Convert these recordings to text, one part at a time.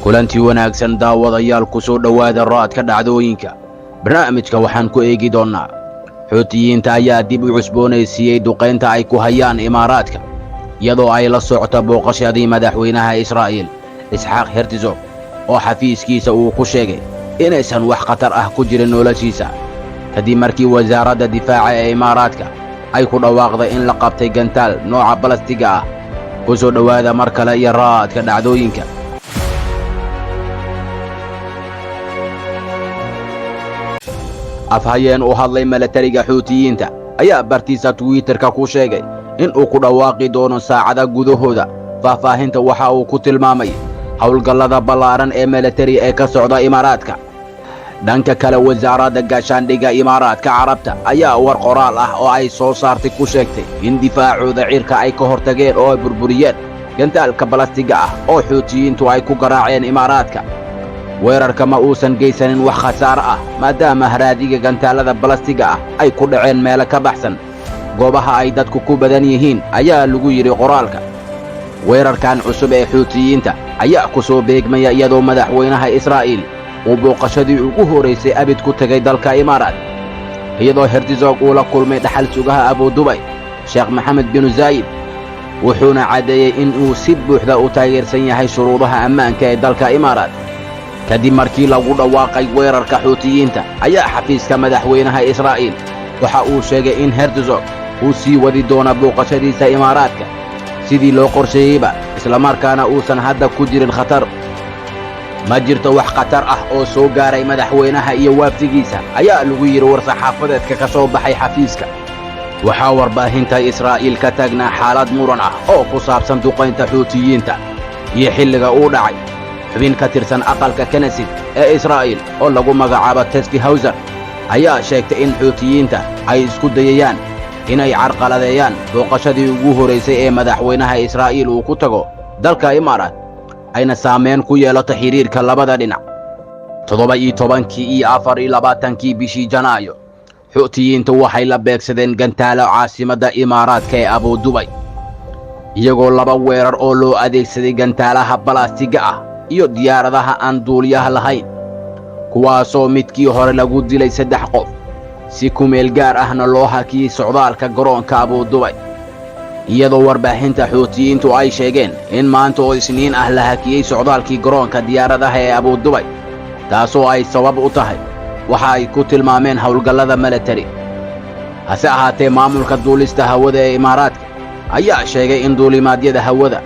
Kulantii wanaagsan, daawadayaal, ku soo dhowaada Raadka Dhacdooyinka. Barnaamijka waxaan ku eegi doonnaa: Xuutiyiinta ayaa dib u cusboonaysiiyey duqaynta ay ku hayaan Imaaraadka, iyadoo ay la socto booqashadii madaxweynaha Israa'iil Isxaaq Herzog, oo xafiiskiisa uu ku sheegay inaysan wax khatar ah ku jirin noloshiisa, kadib markii wasaaradda difaaca ee Imaaraadka ay ku dhawaaqday in la qabtay gantaal nooca balastiga ah. Ku soo dhowaada mar kale iyo Raadka Dhacdooyinka. Afhayeen u hadlay milatariga Xuutiyiinta ayaa bartiisa Twitterka ku sheegay in uu ku dhawaaqi doono saacada gudahooda faahfaahinta waxa uu ku tilmaamay howlgallada ballaaran ee milatari ee ka socda Imaaraadka. Dhanka kale, wasaaradda gaashaandhigga Imaaraadka Carabta ayaa war qoraal ah oo ay soo saartay ku sheegtay in difaacooda cirka ay ka hortageen oo ay burburiyeen gantaalka balastiga ah oo Xuutiyiintu ay ku garaaceen Imaaraadka. Weerarka ma uusan geysanin wax khasaaro ah, maadaama haraadiga gantaalada balastiga ah ay ku dhaceen meelo ka baxsan goobaha ay dadku ku badan yihiin, ayaa lagu yidhi qoraalka. Weerarkan cusub ee Xuutiyiinta ayaa ku soo beegmaya iyadoo madaxweynaha Israa'iil uu booqashadii ugu horraysay abid ku tegay dalka Imaaraat, iyadoo Herzog uu la kulmay dhaxal sugaha Abudubay, Sheekh Maxamed binu Zaayid, wuxuuna caddeeyey in uu si buuxda u taageersan yahay shuruudaha ammaanka ee dalka Imaaraat. Kadib markii lagu dhawaaqay weerarka Xuutiyiinta ayaa xafiiska madaxweynaha Israa'iil waxa uu sheegay in Herzog uu sii wadi doono booqashadiisa Imaaraadka sidii loo qorsheeyeyba, islamarkaana uusan hadda ku jirin khatar. "Ma jirto wax khatar ah oo soo gaaray madaxweynaha iyo waafdigiisa," ayaa lagu yidhi war-saxaafadeedka ka soo baxay xafiiska. Waxaa warbaahinta Israa'iil ka taagnaa xaalad muran ah oo ku saabsan duqaynta Xuutiyiinta iyo xilliga uu dhacay. Xubin ka tirsan aqalka Knesset ee Israa'iil oo lagu magacaabo Teski Hawser ayaa sheegtay in Xuutiyiinta ay isku dayayaan inay carqaladeeyaan booqashadii ugu horraysay ee madaxweynaha Israa'iil uu ku tago dalka Imaaraat, ayna saamayn ku yeelato xidhiirka labada dhinac. 17-kii iyo 24-kii bishii Janaayo, Xuutiyiintu waxay la beegsadeen gantaalo caasimadda Imaaraadka ee Abudubay, iyagoo laba weerar oo loo adeegsaday gantaalaha balastiga ah iyo diyaaradaha aan duuliyaha lahayn, kuwaasoo midkii hore lagu dilay 3 qof, si ku meel gaar ahna loo hakiyey socdaalka garoonka Abudubay, iyadoo warbaahinta Xuutiyiintu ay sheegeen in maanta oo Isniin ah la hakiyey socdaalkii garoonka diyaaradaha ee Abudubay, taasoo ay sabab u tahay waxa ay ku tilmaameen howlgallada milatari. Hase ahaatee, maamulka duulista hawada ee Imaaraadka ayaa sheegay in duulimaadyada hawada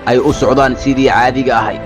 ay u socdaan sidii caadiga ahayd.